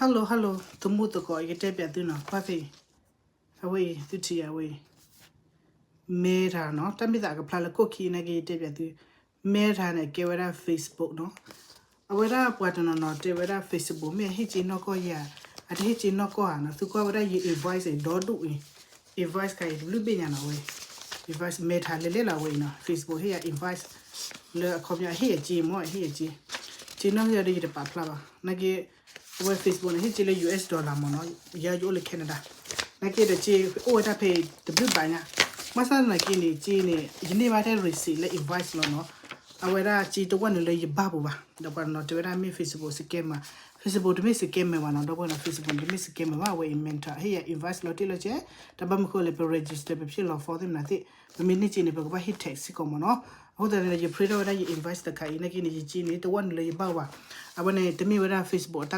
Hello hello သမူသကိး ယကတဲပၠးသုနီၤ ကွၢ်သ့ၣ် အဝဲအံၤ သုထံၣ်အဝဲအံၤ Meta နီၤ တၢ်မ့ၢ်သးအကဖျါလၢခိၣ်ခံနာ်က့ ယတဲပၠးသု Meta န့ၣ် ကဲဝဲဒၣ် Facebook နီၤ အဝဲဒၣ်ပှၤတနီၤနီၤတဲဝဲဒၣ် Facebook မ့ၢ်အဟ့ၣ်က့ၤနီၢ်ကီၢ်ယၤ အတဟ့ၣ်က့ၤနီၢ်ကီၢ်ဧါနီၤ သုကွၢ်ဝဲဒၣ်ယ invoice ဒီဒူၣ်အံၤ invoice ခါအံၤ တဘျုးဘ့ၣ်ညါနီၤဝဲ invoice Meta လဲၤလဲၤလီၤဝဲအံၤနီၤ Facebook ဟ့ၣ်ယၤ invoice လၢအခီပညီအဟ့ၣ်ယၤက့ၤမ့ၢ် အဟ့ၣ်ယၤက့ၤ က့ၤနီၢ်ကီၢ်ယၤဒီးယတပာ်ဖျါဘၣ် နာ်က့ အဝဲ Facebook န့ၣ် ဟ့ၣ်က့ၤလၢ US dollar မ့ၢ်နီၤ ယၤယအိၣ်လၢ Canada နာ်က့ဒီးက့ၤအိၣ်ဝဲဒၣ်ဖဲတဘျုးဘၣ်ညါ ဘၣ်ဆၣ်သနာ်က့န့ၣ် က့ၤန့ၣ် ယန့ၢ်ဘၣ်ထဲ receipt လၢ invoice လီၤနီၤ အဝဲဒၣ်က့ၤတဝီနုာ်လၢယဘၣ်ပူၤဘၣ် ဒီးပှၤတနီၤတဲဝဲဒၣ်မ့ၢ် Facebook scammer Facebook တမ့ၢ် scammer ဘၣ်နီၤ ဒီပုၢ်ဝဲၢ်နီၤ Facebook န့ၣ် တမ့ၢ် scammer ဘၣ် အဝဲအံၤ Meta ဟ့ၣ်ယၤ invoice လီၤတံၢ်လီၤဆဲး တၢ်ဘၣ်မနုၤဃိလဲၣ် ပ register ပဖျဲၣ်လီၤ form သ့ၣ်မနုၤသ့ၣ် ပမ့ၢ်န့ၢ်က့ၤန့ၣ် ပကဘၣ်ဟ့ၣ် tax စ့ၢ်ကီးမ့ၢ်နီၤ အဃိသတးန့ၣ်ဒီး ယ print ထီၣ်ဝဲဒၣ်ယ invoice တခါအံၤ နာ်က့န့ၣ် ယက့ၤန့ၣ် တဝီနုာ်လၢယဘၣ်ပူၤဘၣ် အဝဲန့ၣ် တမ့ၢ်ဝဲဒၣ် Facebook အတၢ်